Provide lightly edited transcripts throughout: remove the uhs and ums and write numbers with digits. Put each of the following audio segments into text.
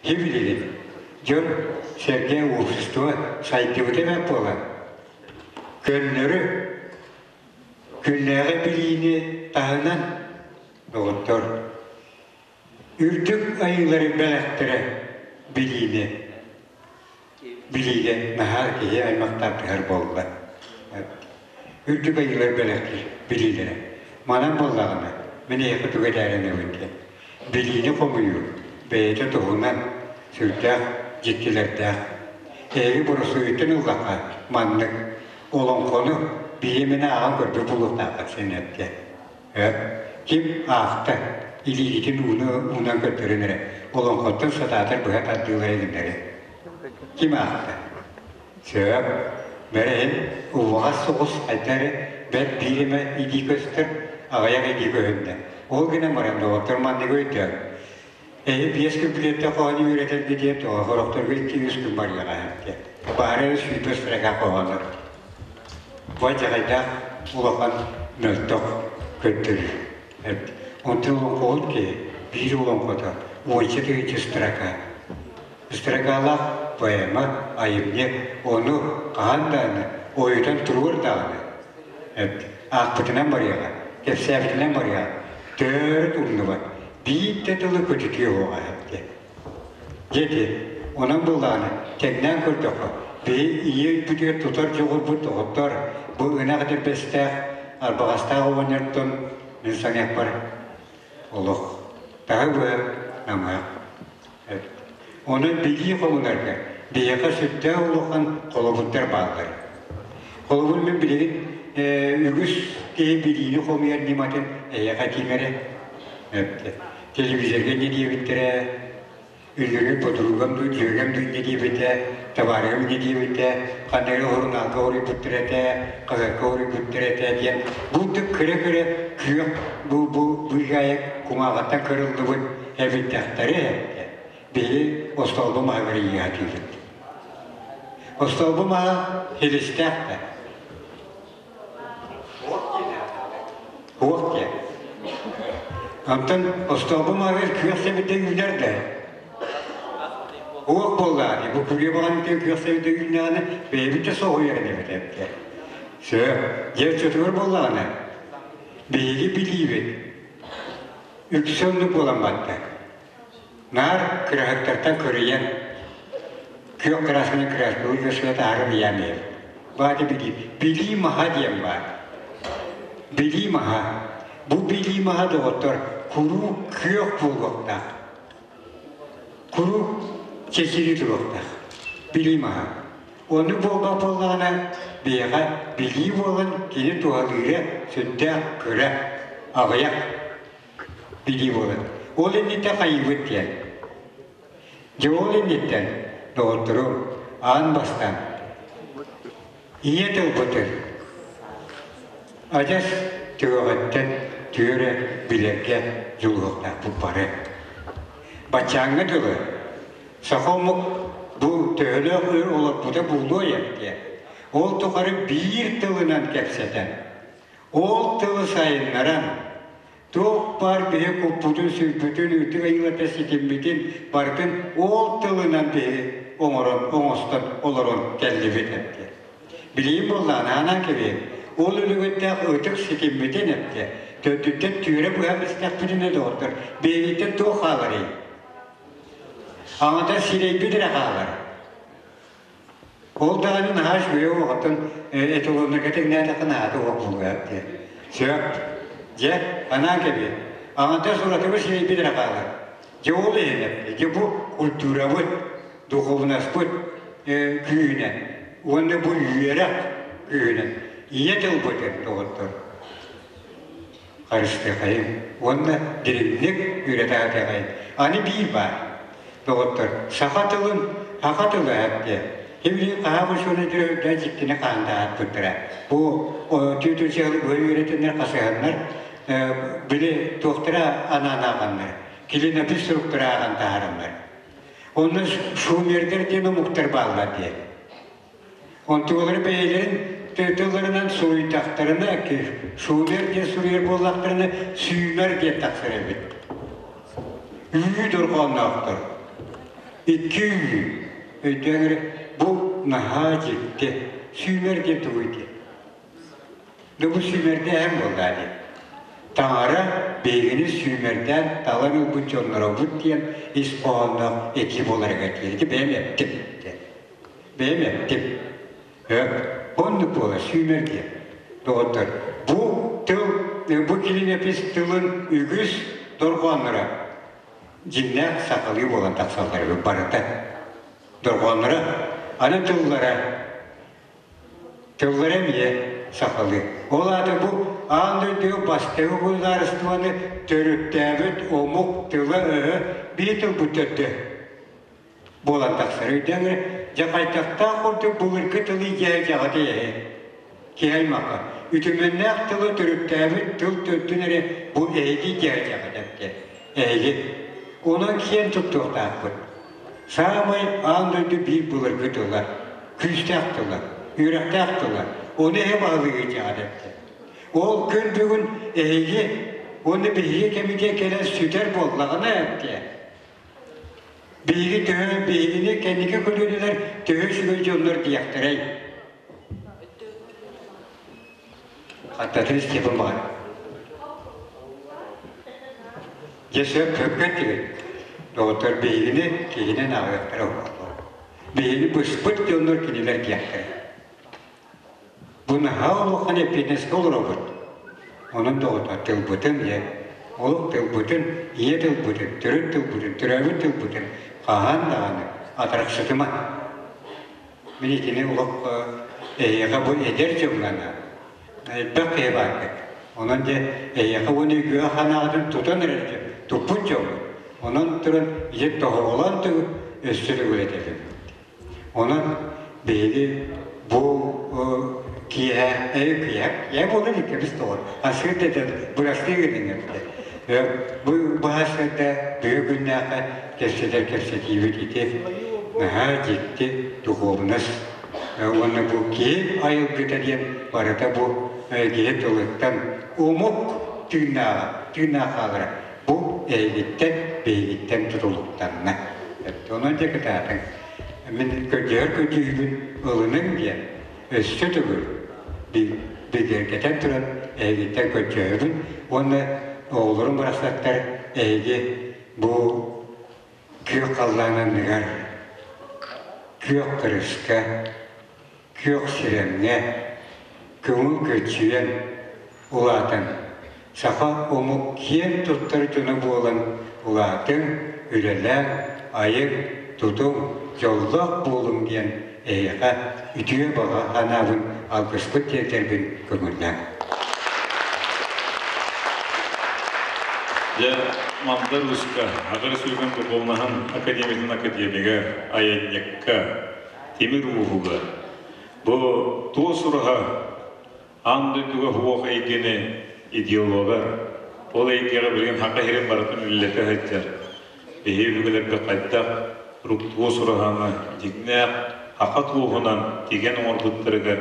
Сибилигин дьон сэргэ уопсастыба сайдыбыта эбээт буолан, көннөрү күннээҕи билиини таһынан доҕоттор, үрдүк айыылары бэлэхтэрэ билиини билиигэ наһаа киһи аймах тардыһар буолла. Үрдүк айыылар бэлэхтиир билиилэрэ. Манан буоллаҕына, мин эһиэхэ тугу этээринэбин диэн. Билиини хомуйуу бэйэтэ туһунан сүрдээх дьиктилэрдээх. Эһиги боросуойуттан ыллахха маннык олоҥхону биһиэминэ ааҕан көрбүт буолуохтааххыт син эттэ. Ким аахта илиигитин ууну уунан көрдөрөн эрэ олоҥхоттон сатаатар быһа тардыылара гыннары. Ким аахта? Сөп. Бэрэһин убаҕас соҕус хайда эрэ бэрт биир эмэ илии көстөр, аҕыйах илии көһүннэ. Ол гынан баран доҕоттор манныгы өйдөөн. Эһи 5 күн билиэттэ хоһоону үөрэтэргэ диэн тоҕо сорохторго 2-3 күн барыаҕа диэн. Баара эрэ 120 строка хоһоонор. Бу дьаҕайдаах улахан мөлтөх көрдөрүү. Онтон олоҥхоһут киһи биир олоҥхото уонча тыһыынча строка. Строкалаах поэма, айымньы ону хаһан даҕаны ойутан туруор даҕаны аахпытынан барыаҕа, кэпсээбитинэн барыаҕа, төрүт умнубат, биир да тылы көтүтүө суоҕа диэн. Дьэ ити, онон буоллаҕына, тэҥнээн көрдөххө, биһи ийэ өйбүтүгэр тутар дьоҕурбут доҕоттор, бу ынах этэрбэстээх, арбаҕастаах оҕонньортон мин саныахпар олох таһы быһа намыһах. Онон билии хомунарга биһиэхэ сүрдээх улахан холобурдар бааллар. Холобур мин билигин үгүс киһи билиини хомуйар ньыматын эһиэхэ этиим эрэ. Телевизорга инньэ диэбиттэрэ, Үлүрү подругам дуу, дьүөгэм дуу инньэ диэбитэ, табаарыһым инньэ диэбитэ, ханна эрэ сурунаалга уруйбуттар этэ, хаһыакка уруйбуттар этэ диэн бу кыра-кыра күөх бу бу быыһаайык кумааҕыттан кырыллыбыт эбиттэхтэри этэ. Биһи остоолбо маһыгар ииһатыыбыт. Остоолбо маһа хилистээх да. Уох диэн. Онтон остоолбо маһыгар күөх сэбирдэх үүнэр да. Уох буоллаҕа дии. Бу күрүө баҕаны күөх сэбирдэх үүннэҕинэ бэйэбит да соһуйар инибит эбитэ. Сөп. Дьэ оччотугар буоллаҕына биһиги билиибит үксэ оннук буолан барда. Наар кыраһыттартан кырыйан, күөх кыраасканы кырааскалыы кырааскалыы таһааран ыйаан иһэр. Баата билии. Билии маһа диэн баар. Билии маһа. Бу билии маһа доҕоттор куруук күөх буолуохтаах. Куруук чэчирии туруохтаах. Билии маһа. Ону буолбат буоллаҕына, биһиэхэ билии буолан кини туһалыыра сүрдээх кыра, аҕыйах билии буолар. Ол инниттэн хайыыбыт диэн. Дьэ ол инниттэн, доҕотторум, аан бастаан ийэ тылбытын адьас түгэҕиттэн түөрэ билэргэ дьулуһуохтаахпыт бары. Баччааҥҥа дылы саха омук бу төһөлөөх өр олорбута буолуой диэн, ол тухары биир тылынан кэпсэтэн, Ол тылы сайыннаран, туох баар биһи куппутун-сүрбүтүн, үрдүк айыыларга ситиммитин барытын ол тылынан биһи оҥорон, оҥостон олорон кэллибит эптэ. Билигин буоллаҕына анаан кэбиһиҥ, ол үлүгэрдээх ытык ситиммитин эптэ, төрдүттэн түөрэ быһан истэхпитинэ доҕоттор, биһигиттэн туох хааларый? Аҥадар сирэйбит эрэ хаалар. Ол даҕаны наһаа үчүгэй оҕоттон эталоннарга тэҥнээтэххэ наһаа да уох буолуо диэн. Сөп. Дьэ, анаан кэбиһ. Аҥардас уратыбыт сирэйбит эрэ хаалар. Дьэ ол иһин дьэ бу культурабыт, духовнаспыт күүһүнэн уонна бу үөрэх күүһүнэн ийэ тылбытын доҕоттор харыстыахайыҥ уонна дириҥник үөрэтээтэҕэй. Аны биир баар, доҕоттор, саха тылын саха тыла диэн Ким хаһаах учуонайдара үрдээн дьиктини хаандаһаппыттара. Бу түүтүн быһа үөрэтэннэр хасыһаннар били туохтара анаан ааҕаннар, клинопись суруктара ааҕан таһаараннар. Онно шумердэр диэн омуктар бааллар диэн. Онтугалары бэйэлэрин тылларынан суруйдахтарына, шумер диэн суруйар буоллахтарына, сүүмэр диэн тахсар эбит. Үү дорҕоонноохтор. Икки үүнүү. Өйдөөн эрэ, бу наһаа дьикти. Сүүмэр диэн тугуй диэн. Да бу сүүмэрдээһин буоллаа дии. Таҥара биһигини сүүмэрдээн талан ылбыт дьонноробут диэн ис хоһоонноох этии буоларыгар диэри бэйэм эптим диэн. Бэйэм эптим. Оннук буолар сүүмэр диэн. Доҕоттор, бу тыл, бу килинэпис тылын үгүс дорҕоонноро дьиҥнээх сахалыы буолан тахсаллар эбит барыта. Дорҕоонноро аны тыллара тыллара эмиэ сахалыы. Ол аата бу аан дойдуга бастакы государствоны төрүттээбит омук тыла-өһө биир тылбыт төрдө буолан тахсар. Өйдөөн эрэ, дьэ хайдахтаах курдук былыргы тылы дьээдьэҕэ эһи киһи аймахха үтүмэннээх тылы төрүттээбит тыл төрдүн эрэ бу эһиги дьээдьэҕэ эһиги. Онон киэн туттуохтаахпыт. Саамай аан дойду биир былыргы тыла, күүстээх тыла, үөрэхтээх тыла. Ону эһи баһылыгы дьээдьэҕэ Ол күн бүгүн эһиги уонна биһиги кэмитиэ кэлэн сүтэр буоллаҕына эптиэ. Биһиги төһө биһигини кэнники көлүөнэлэр төһө үчүгэй дьоннор диэхтэрэй? Аттатын Степан баҕар. Дьэ сөп сөпкө эттигит. Доҕоттор биһигини киһинэн ааҕыахтара уһуохтар. Биһиги быспыт дьоннор кинилэр диэхтэрэ. Бу наһаа улахан эппиэтинэскэ олоробут. Онон доҕоттор тылбытын ийэ, олох тылбытын, ийэ тылбытын, төрүт тылбытын, төрөөбүт тылбытын хаһан даҕаны атарахсытыма. Мин итини олох эһиэхэ бу эдэр дьоҥҥо анаан элбэх киһи бааргыт. Онон дьэ эһиэхэ уонна үгүө ханаҕытын тутан эрэр дьон, туппут дьоҥҥут. Онон туран ити тоһоҕолоон төгүл өссө төгүл этэбин. Онон биһиги бу киэһэ, киэһэ, киэһэ буолан иккибис тоҕор, асыыр да бырастыы гыныҥ Бу быһассыырда бүгүн күннээххэ кэпсэтэр кэпсэтиибит ити наһаа дьикти духуобунас уонна бу киһи айылгыта диэн барыта бу киһи тылыттан омук тыыннааҕа тыыннаах хаалара бу эһигиттэн биһигиттэн тутулуктанна. Онон дьэ кытаатыҥ. Мин көрдөһөр көрдүүбүн ылыныҥ диэн өссө төгүл бигэргэтэн туран эһигиттэн көрдөһөбүн уонна оҕолорум барахсаттар эһиги бу күөх халлаан анныгар күөх кырыска күөх сирэмҥэ көҥүл көччүйэн улаатан саха омук киэн туттар дьоно буолан улаатыҥ, үлэлээҥ, айыҥ, тутуҥ, дьоллоох буолуҥ диэн эһиэхэ үтүө баҕа санаабын алгыспыт тиэрдэрбин көҥүллээҥ. Дьэ, Мандар Ууска, Аҕа Сүүгэн Духовнаһын Академиятын академига, айанньыкка, тимир ууһуга бу туос ураһа аан дойдуга суох эйгэни идеологар, ол эйгэҕэ билигин хака сирин барытын үлэлэтэ сылдьар. Биһиги өбүгэлэргэ хайдах туос ураһаны дьиҥнээх хака туоһунан тигэн оҥорбуттарыгар,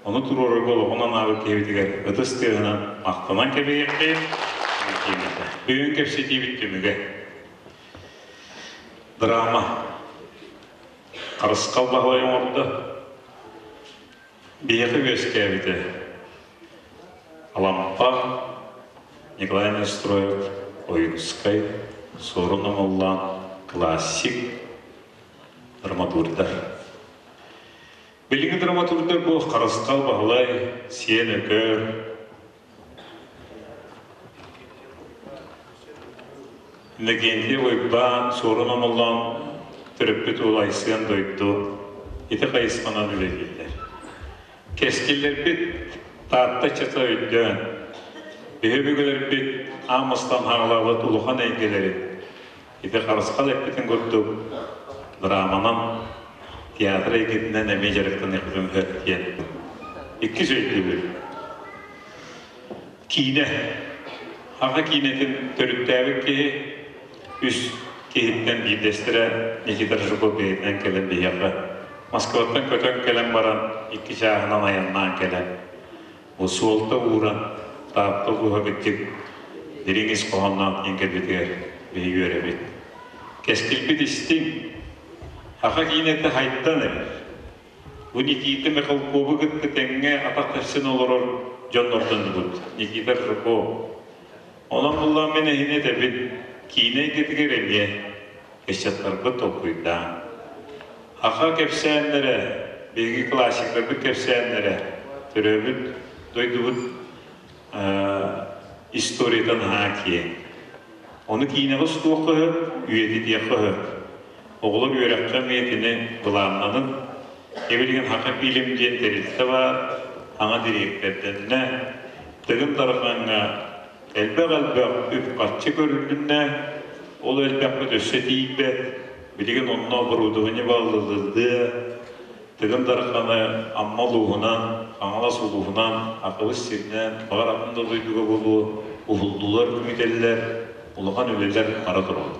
ону туруорарга олоҕун анаабыт киһибитигэр ытыс тыаһынан махтанан кэбиһиэххэйин. Бүгүн кэпсэтиибит түмүгэ. Драма. Харысхал Баһылай оҥордо. Биһиэхэ үөскээбитэ Алампа, Николай Неустроев, Ойуунускай, Суорун Омоллоон, классик драматурдар. Билиҥҥи драматурдар бу Харысхал Баһылай, Сиэн Өкөр, Иннокентьев Уйбаан, Суорун Омоллоон төрөппүт уол Айсыан Дойду ити хайысханан үлэлииллэр. Кэскиллэрбит Таатта ыччата өйдөөн, биһи өбүгэлэрбит аан бастаан хаалаабыт улахан эйгэлэрин ити харысхал эппитин курдук драманан, театр эйгэтинэн эмиэ дьарыктаныахпытын сөп диэн иккис өйдөбүл. Киинэ. Аҕа киинэтин төрүттээбит киһи үс киһиттэн биирдэстэрэ Никита Жуков бэйэтинэн кэлэн биһиэхэ Москваттан көтөн кэлэн баран икки чааһынан айаннаан кэлэн бу суолта ууран Таатта улууһа кырдьык дириҥ ис хоһоонноох диэн кэлбитигэр биһиги үөрэбит. Кэскилбит истиҥ. Саха киинэтэ хайдан эрэр. Бу Никита Михалковы кытта тэҥҥэ атах тэпсэн олорор дьоннордоннубут. Никита Жирков. Онон буллаан мин эһини этэбин, киинэ эйгэтигэр эмиэ ыччаттарбыт толкуйдаан. Саха кэпсээннэрэ, биһиги классиктарбыт кэпсээннэрэ, төрөөбүт дойдубут историята наһаа киэҥ. Ону киинэҕэ устуохха сөп, үйэтитиэххэ сөп. Оҕолор үөрэххэ эмиэ итини былааннанын. Эбилигин Саха фильм диэн тэрилтэ баар, саҥа дириэктэрдэннэ. Тыгын Дархаҥҥа элбэх-элбэх үп-харчы көрүлүннэ, ол элбэхпит өссө тиийбэт. Билигин онно оборудование бааллыллыа, Тыгын Дарханы Амма улууһунан, Хаҥалас улууһунан, Акылыс сиринэн, баҕар атын да дойдуга буолуо, уһуллуулар күүтэллэр, улахан үлэлэр бара тураллар.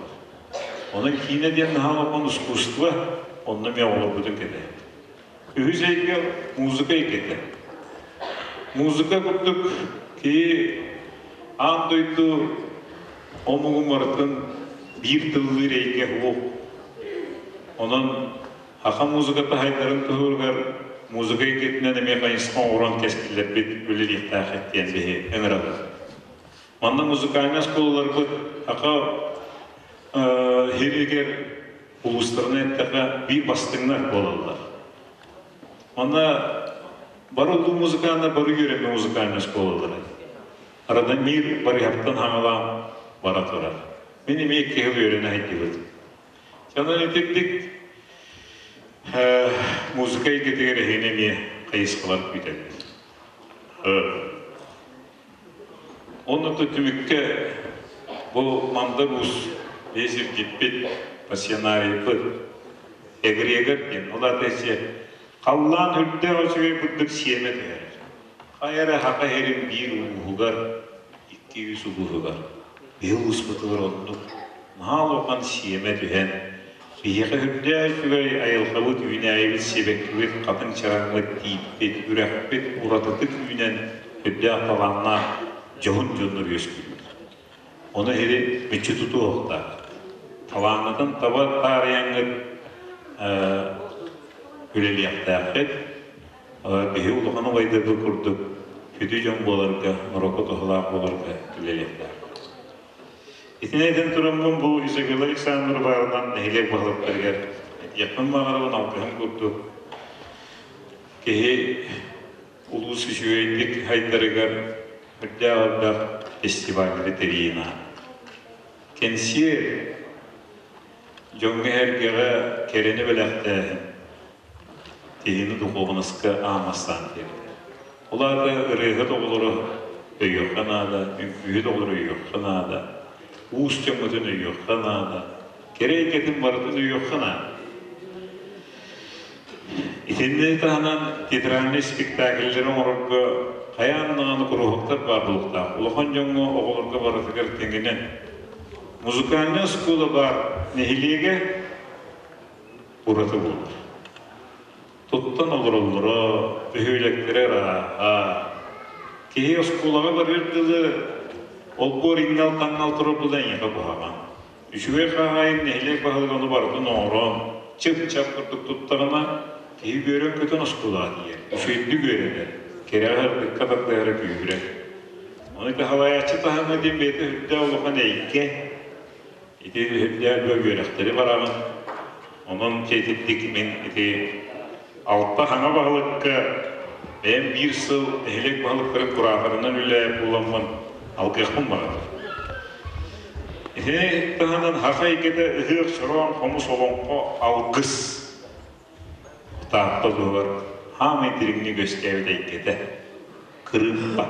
Онон киинэ диэн наһаа улахан искусство, онно эмиэ оҕолорбутун кэтэһэбит. Үһүс эйгэ музыка эйгэтэ. Музыка курдук киһи аан дойду омугун барытын биир тыллыыр эйгэ суох. Онон Саха музыката сайдарын туһугар музыка эйгэтинэн эмиэ хайысха оҥорон кэскиллэрбит үлэлиэхтээх диэн биһи ыҥырабыт. Манна музыкальнай оскуолаларбыт саха иһигэр улуустарынан эттэххэ биир бастыҥнар буолаллар. Манна бары улуу музыканнар бары үөрэммит музыкальнай оскуолалара. Радомир Барыһаптан хаҥалаан бара турар. Мин эмиэ киһи үөрэнэ сылдьыбыт. Онон итирдик музыка эйгэтигэр эһигини эмиэ хайысхалар күүтэллэр. Онно түмүккэ бу Мандар Уус бэйэ сирдьиппит, пассионарийбыт, эгрегор диэн, ол аата халлаан үрдээх үчүгэй курдук сиэмэ түһэрэр. Хайа эрэ саха иһэрин биир улууһугар, 200 улууһугар, биһи улууспутугар оннук наһаа улахан сиэмэ түһэн, биһиэхэ үрдээх үчүгэй айылҕабыт, үүнээйибит, сибэккибит, хатыҥ чараҥмыт, тииппит, үрэхпит уратытык үүнэн, үрдээх талааннаах дьоһун дьоннор үөскүүллэр. Ону эһиги мүччү тутуохтаах. Талааҥҥытын таба таарыйаҥҥыт үлэлиэхтээххит. Биһи улахан убайдарбыт курдук сүдү дьон буоларга, норуокка туһалаах буоларга үлэлиэхтээх. Итини этэн тураммын бу Изабелла Александровна баарынан нэһилиэк баһылыктарыгар этиэхпин баҕарабын алгыһым курдук киһи улуус үчүгэйдик хайдарыгар үрдээх элбэх фестивальлары тэрийэн Кэнсиэр дьоҥҥо-сэргэҕэ кэрэни бэлэхтээһин киһини духуобунаска аамастаан тиэрдэр. Ол аата ырыаһыт оҕолору өйүөххэ наада, үҥкүүһүт оҕолору өйүөххэ наада, уус дьоммутун өйүөххэ наада, кэрэ эйгэтин барытын өйүөххэ наада. Итинни таһынан театральнай спектакльлэри оҥорорго хайаан даҕаны куруһуоктар баар буолуохтаах. Улахан дьоҥҥо, оҕолорго барытыгар тэҥинэн. Музыкальнай оскуола баар нэһилиэгэ ураты буолар. Туттан олороллоро, бөһүөлэктэрэ ырааһа. Киһи оскуолаҕа барыар дылы олбуор иҥнэл-таҥнал турар буолан эйиэхэ куһаҕан. Үчүгэй хаһаайын нэһилиэк баһылыга ону барытын оҥорон, чып-чап курдук туттаҕына, киһи үөрэн-көтөн оскуолаҕа тиийэр, үчүгэйдик үөрэнэр, кэрэҕэ-сырдыкка тардыһара күүһүрэр. Ону таһалайааччы таһыма диэн бэйэтэ сүрдээх улахан эйгэ. Ити сүрдээх үөрэхтэри бараҕын. Онон итинник мин ити алта хаҥа баһылыкка бэйэм биир сыл нэһилиэк баһылыктарын кураторынан үлэлээбит буоламмын алгыахпын баҕарабын. Ити таһынан саха эйгэтэ ыһыах, чороон, хомус, олоҥхо, алгыс Таатта туһугар хаамай дириҥник үөскээбит эйгэтэ кырыымпа.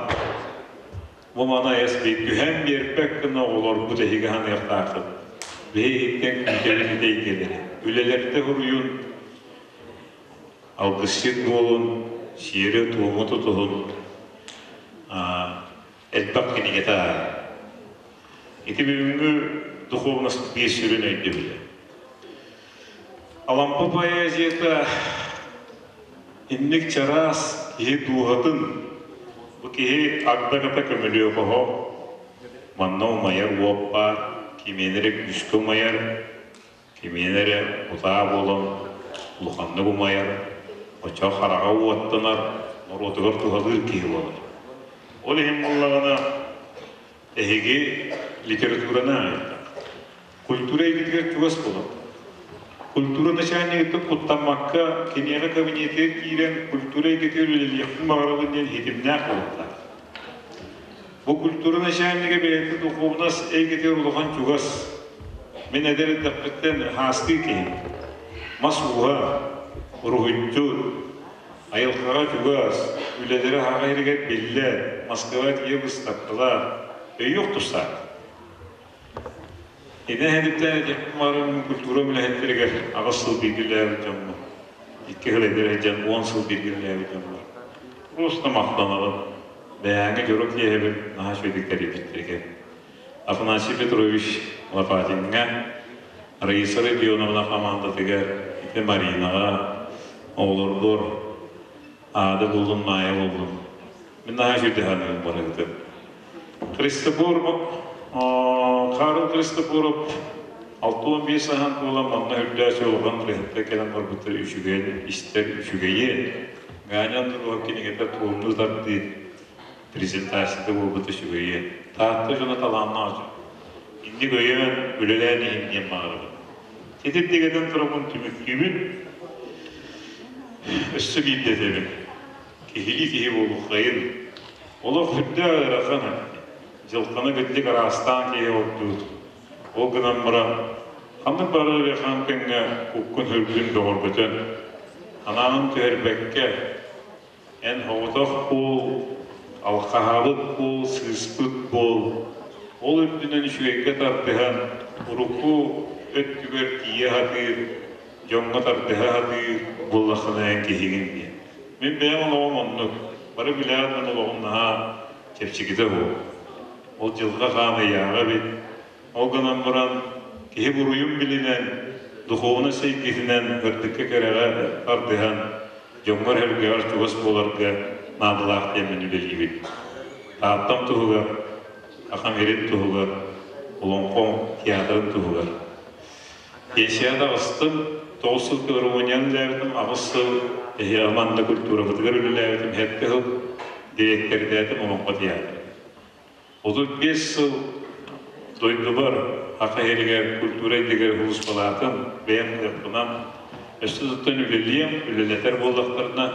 Бу маны эспит түһэн биэрбэт гына оҕолорбут эһиги саныахтааххыт. Биһиги иһиттэн күүтэбит ити эйгэлэри. Үлэлэртэ суруйун, алгысчыт буолун, сиэри-туому тутуһун, элбэх кинигэтэ ааҕыҥ. Ити бүгүҥҥү духовность биир сүрүн өйдөбүлэ. Алампа поэзията инник чараас киһи дууһатын, бу киһи агдагата көмүлүөкоһо, манна умайар уоп баар, кимиэнэ эрэ күүскэ умайар. Кимиэнэ эрэ утаа буолан улаханнык умайар, оччо хараҕа уоттанар, норуотугар туһалыыр киһи буолар. Ол иһин буоллаҕына, эһиги литератураны ааҕыахтаах. Культура эйгэтигэр чугас буолар. Культура начальнигыттан куттаммакка, киниэхэ кабинетыгар киирэн культура эйгэтигэр үлэлиэхпин баҕарабын диэн ситимнээх буолуохтаах. Бу культура начальнига бэйэтин духуобунас эйгэтигэр улахан чугас. Мин эдэр эрдэхпиттэн хаастыы киһим. Мас ууһа, уруһуйдьут, айылҕаҕа чугас, үлэлэрэ аһаҕа иһигэр биллэр, Москва тиийэ быыстапкалаах, өйүөх тустаах. Ини эһэниттэн этиэхпин баҕарабын культура үлэһиттэригэр 8 сыл бииргэлээбит дьоммун. 2 сыл эдэр сылдьан 10 сыл бииргэлээбит дьоммун. Просто махтанабын. Бэйээҥҥэ дьоро киэһэбин наһаа үчүгэйдик тэрийбиттэригэр. Афанасий Петрович Лопатиҥҥа, Раиса Родионовна хамаандатыгар, ити Маринаҕа, оҕолоргор Аада буоллун, Маайа буоллун. Мин наһаа үчүгэйдик саныыбын барыгытын. Христофор Карл Христофоров 65 саһаан буолан манна үрдээх улахан үлэһиттэр кэлэн барбыттар үчүгэйин истэр үчүгэйи Ганя Андруһов кинигэтэ туомну тардыы презентацията буолбут үчүгэйи Таатта дьоно талааннаах дьон инник өйөөн үлэлээн иһин диэн баҕарабын Итирдигэтэн тураммын түмүктүүбүн өссө биирдэ этэбин киһилии киһи буолуоххайын. Олох үрдээх ыарахан, дьылҕаны кырдьык араастаан киһи ордуур. Ол гынан баран, ханнык бары ыарахан кэмҥэ уккун-сүргүн бөҕөргөтөн, анаанын түһэрбэккэ, эн соҕотох буол, алҕаһаабыт буол, сыыспыт буол, ол үрдүнэн үчүгэйгэ тардыһан, урукку өттүгэр тиийэ сатыыр, дьоҥҥо тардыһа сатыыр буоллаххына эн киһигин диэн. Мин бэйэм олоҕум оннук. Бары билээт мин олоҕум наһаа чэпчэкитэ суох. Ол дьылҕа хаан ыйааҕа эбит. Ол гынан баран киһи буруйун билинэн, духуобунай эйгэтинэн ырдыкка-кэрэҕэ тардыһан, дьоҥҥор-сэргэҕэр чугас буоларга наадалаах диэммин үлэлиибин. Тааттам туһугар, Ахан Ирин туһугар, Олоҥхоҥ театрын туһугар. Пенсияҕа таҕыстым, 9 сыл филармонияны үлэлээбитим, 8 сыл Аманда культурабытыгар үлэлээбитим, сэттэ сыл дириэктэрдээтим Олоҥхо театрыгар. 35 сыл дойдубар Саха сиригэр культура эйгэтигэр сулууспалаатым, бэйэм кыахпынан өссө туттан үлэлиэм, үлэлэтэр буоллахтарына,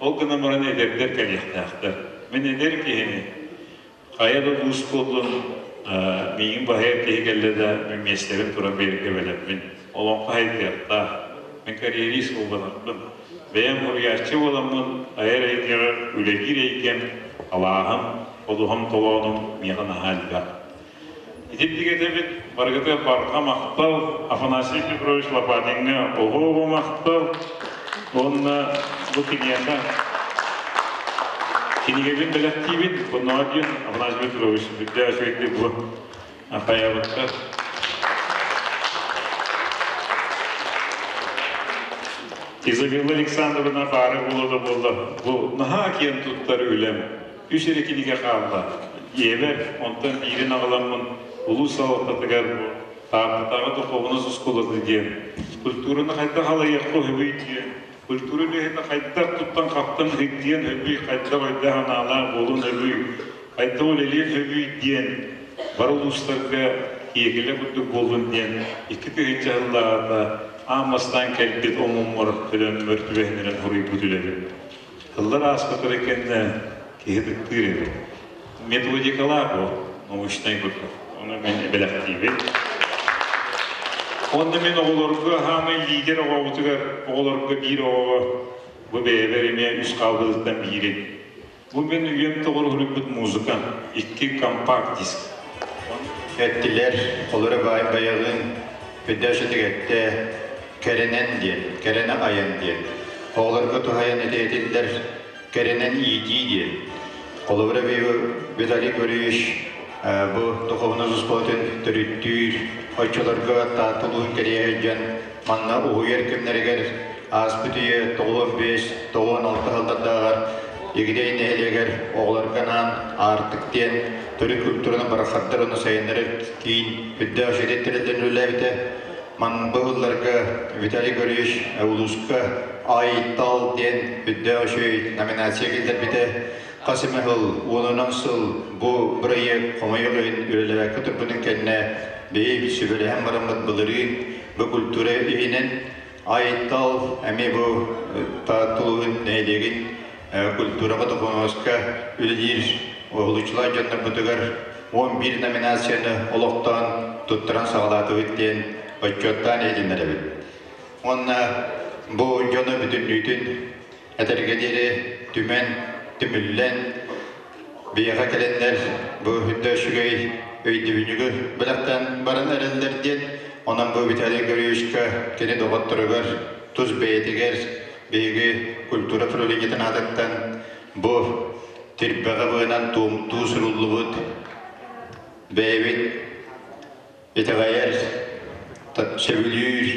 ол гынан баран эдэрдэр кэлиэхтээхтэр. Мин эдэр киһини хайа да улуус буоллун, миигин баһыйар киһи кэллэ да, мин миэстэбин туран биэрэргэ бэлэммин. Олоҥхо хайдыахтаах. Мин карьерист буолбатахпын. Бэйэм суруйааччы буоламмын, айар эйгэҕэ үлэлиир эйгэм, алааһым, ходуһам толоонум миэхэ наһаа элбэх. Итинник этэбит, барыгытыгар барҕа махтал, Афанасий Петрович Лопатиҥҥа оһуобу махтал уонна бу киниэхэ кинигэбин бэлэхтиибин. Онноҕо диэн Афанасий Петрович үрдээх үчүгэйдик бу хайабыттар. Изабелла Александровна баара буола да буолла, бу наһаа киэн туттар үлэм. Үс эрэ кинигэ хаалла. Ийэбэр, онтон биирин аҕаламмын улуус салалтатыгар бу Тааттатааҕы духуобунас оскуолата диэн культураны хайдах алайыахха үһүбүй диэн, культура үлэһитэ хайдах туттан-хаптан иһиктиэн үһүбүй, хайдах өйдөөх-санаалаах буолуон үһүбүй, хайдах үлэлиэн үһүбүй диэн бары улуустарга киэкилэ курдук буоллун диэн 2000 сыллааҕыта аан бастаан кэлбит омуммар төлөммөр түбэһиннэрэн суруйбут үлэбин. Тыллар ааспыттара кэннэ киһи ытыктыыр эбит. Методикалаах бу, научнай курдук. Ону мин бэлэхтиибин. Онно мин оҕолорго хаамай лидер оҕобутугар, оҕолорго биир оҕоҕо бу бэйэбэр эмиэ үс хаалбытыттан биирин. Бу мин үйэм тоҕор уһуруйбут музыка, икки компакт-диск. Эттилэр, олоро баай байаҕын, Өйдөөх кэрэнэн диэн, кэрэнэ айан диэн. Оҕолорго туһайан этиэтиллэр кэрэнэн иитии диэн. Холобура Виталий Гурьевич бу духовнай оскуолатын төрүттүүр, оччолорго Таатта улууһун кэриэһэ дьон манна уһуйар кэмнэригэр ааспыт үйэ 95, 96 сыллардааҕар Игидэй нэһилиэгэр оҕолорго анаан Аартык диэн төрүт культураны барахсаттар уонна сайыннарар киин үрдээх үчүгэйдик тэриллэн үлэлээбитэ. Ман быһылларга Виталий Григорьевич улууска Айтал диэн үрдээх үчүгэй номинация киллэрбитэ. Хас эмэ сыл, уонунан сыл бу бырайыак хомойуох иһин үлэлээбэккэ турбутун кэннэ биһи сүбэлэһэн бараммыт былырыын бу культура иһинэн Айтал эмиэ бу Тааттулуһун нэһилиэгин культураҕа духуонуска үлэлиир уһулуччулаах дьоннорбутугар 11 номинацияны олохтоон туттаран саҕалаатыбыт диэн отчуоттаан иһитиннэрэбит. Уонна бу дьону бүтүннүүтүн этэргэ диэри түмэн, түмүллэн биһиэхэ кэлэннэр бу үрдэ үчүгэй өйдөбүнньүгү бэлэхтээн баран эрэллэр диэн, онон бу Виталий Григорьевичка кини доҕотторугар тус бэйэтигэр биһиги культура управлениетын аатыттан бу тирбэҕэ быанан туомтуу суруллубут бэйэбит итэҕэйэр, сөбүлүүр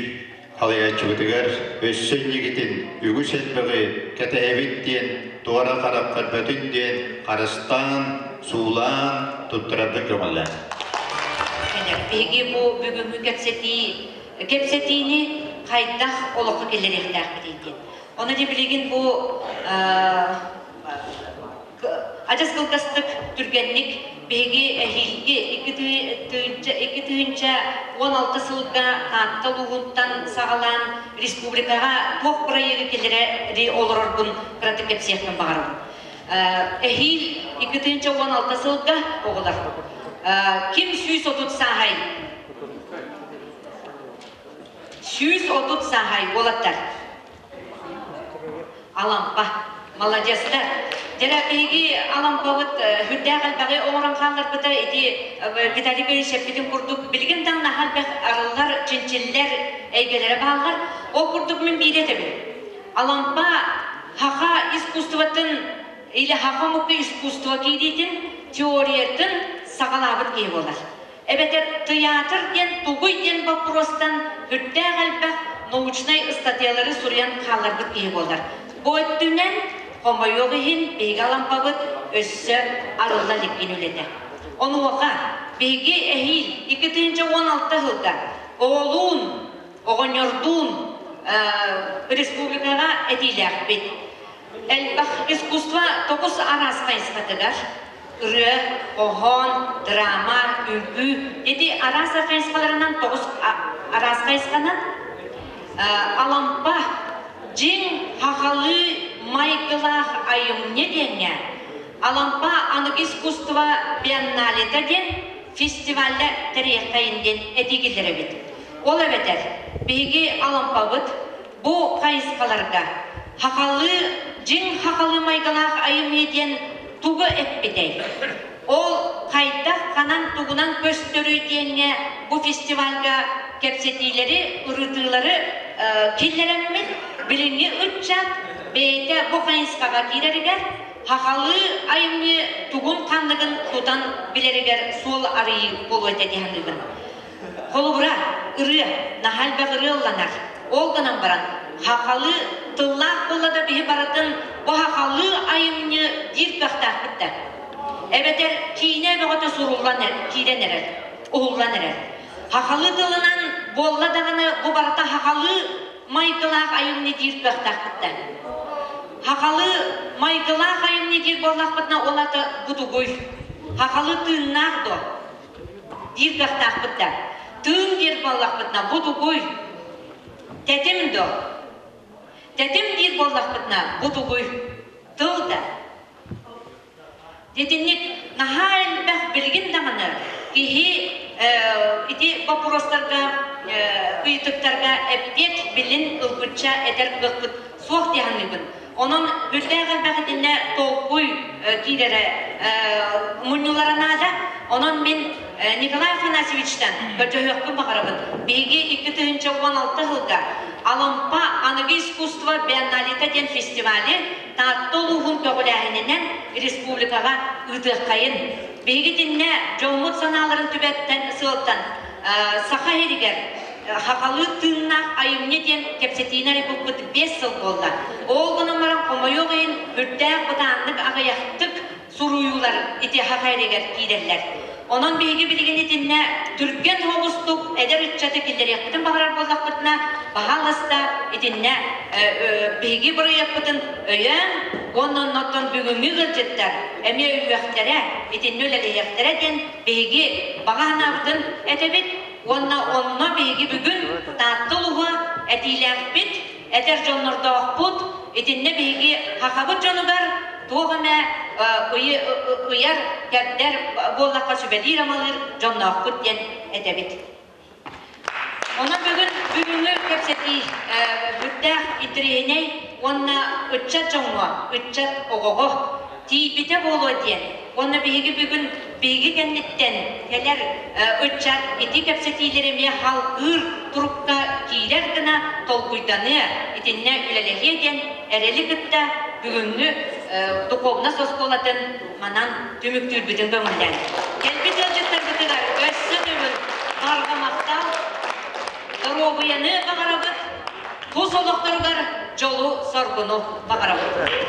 халыйааччыбытыгар өссө иннигитин үгүс элбэҕи кэтэһэбит диэн туора хараххар бөтүн диэн харыстаан, суулаан туттарарбын көҕүлээн. Биһиги бу бүгүҥҥү кэпсэтии кэпсэтиини хайдах олоххо киллэриэхтээхпитий диэн. Ону дьэ билигин бу адьас кылгастык, түргэнник биһиги эһиилги 2016 сылга Таатта улууһуттан саҕалаан республикаҕа туох бырайыагы киллэри олорорбун кыратык кэпсиэхпин баҕарабын. Эһиил 2016 сылга оҕолор ким 130 сааһай? 130 сааһай уолаттар. Алампа. Маладьыастар. Дьэ, биһиги Алампабыт сүрдээх элбэҕи оҥорон хаалларбыта ити Виталий Борисович эппитин курдук билигин даҕаны наһаа элбэх арыллар, чинчиллэр эйгэлэрэ бааллар. Ол курдук мин биири этэбин. Алампа саха искусствотын или саха омукка искусство киириитин теориятын саҕалаабыт киһи буолар. Эбэтэр тыйаатыр диэн тугуй диэн боппуруостан үрдээх элбэх научнай ыстатыйалары суруйан хаалларбыт киһи буолар. Бу өттүнэн, хомойуох иһин, биһиги Алампабыт өссө арылла иликкин үлэтэ. Онуоха биһиги эһиил 2016 сылга оҕолуун, оҕонньордуун республикаҕа этиилээхпит. Элбэх искусство тоҕус араас хайысхатыгар ырыа, хоһоон, драма, үҥкүү ити араас хайысхаларынан тоҕус араас хайысханан Алампа дьиҥ хахалыы майгылаах айымньы диэҥҥэ Алампа аныгы искусство биенналета диэн фестивальга тэрийиэххэйин диэн этии киллэрэбит. Ол эбэтэр биһиги Алампабыт бу хайысхаларга хахалыы дьиҥ хахалыы майгылаах айымньы диэн тугу эппитэй? Ол хайдах ханан тугунан көстөрүй диэҥҥэ бу фестивальга кэпсэтиилэри, ырытыылары киллэрэммит, билиҥҥи ыччат бэйэтэ бу хайысхаҕа киирэригэр хахалыы айымньы тугун-ханныгын тутан билэригэр суол арыйыы буолуо этэ дии саныыбын. Холобура, ырыа, наһаа элбэх ырыа ылланар. Ол гынан баран, хахалыы тыллаах буолла да биһи барытын бу хахалыы айымньы диир кыахтаахпыт да. Эбэтэр киинэ бөҕөтө суруллан киирэн эрэр, уһуллан эрэр. Хахалыы тылынан буолла даҕаны бу барыта хахалыы майгылаах айымньы диир кыахтаахпыт да. Хахалыы майгылаах айымньы диир буоллахпытына ол ата бу тугуй? Хахалыы тыыннаах дуо? Диир кыахтаахпыт да. Тыын диир буоллахпытына бу тугуй? Тэтим дуо? Тэтим диир буоллахпытына бу тугуй? Тыл да. Итинник наһаа элбэх билигин даҕаны киһи ити боппуруостарга ыйытыктарга эппиэт билин ылбычча этэр кыахпыт суох дии саныыбын. Онон үрдээх элбэх итиннэ толкуй киирэрэ мунньулара наада. Онон мин Николай Афанасьевичтан көрдөһүөхпүн баҕарабын. Биһиги 2016 сылга Алампа аныгы искусство биенналета диэн фестивали Таатта улууһун көҕүлээһининэн республикаҕа ыытыаххайын. Биһиги итиннэ дьоммут санааларын түбэттэн сыалтан Саха сиригэр хахалыы тыыннаах айымньы диэн кэпсэтиини арыйбыппыт 5 сыл буолла. Ол гынан баран хомойуох иһин үрдээх бытааннык аҕыйахтык суруйуулар ити Саха сиригэр киирэллэр. Онон биһиги билигин итиннэ түргэн соҕустук эдэр ыччаты киллэриэхпитин баҕарар буоллахпытына, баһаалыста итиннэ биһиги бырайыакпытын өйөөн уонна оннуттан бүгүҥҥү ыалдьыттар эмиэ өйүөхтэрэ, итиннэ үлэлэһиэхтэрэ диэн биһиги баҕа санаабытын этэбит уонна онно биһиги бүгүн Таатта улууһа этиилээхпит, этэр дьоннордоохпут, итиннэ биһиги хахабыт дьонугар туох эмэ ыйар, кэрдэр буоллахха сүбэлиир-амалыыр дьонноохпут диэн этэбит. Онон бүгүн бүгүҥҥү кэпсэтии сүрдээх интэриэһинэй уонна ыччат дьоҥҥо, ыччат оҕоҕо тиийбитэ буолуо диэн уонна биһиги бүгүн биһиги кэнниттэн кэлэр ыччат ити кэпсэтиилэри эмиэ халгыыр турукка киирэр гына толкуйданыа, итиннэ үлэлэһиэ диэн эрэли кытта бүгүҥҥү духовность оскуолатын манан түмүктүүрбүтүн көҥүллээн. Кэлбит ыалдьыттарбытыгар өссө төгүл барҕа махтал, доруобуйаны баҕарабыт, тус олохторугар дьолу-соргуну баҕарабыт.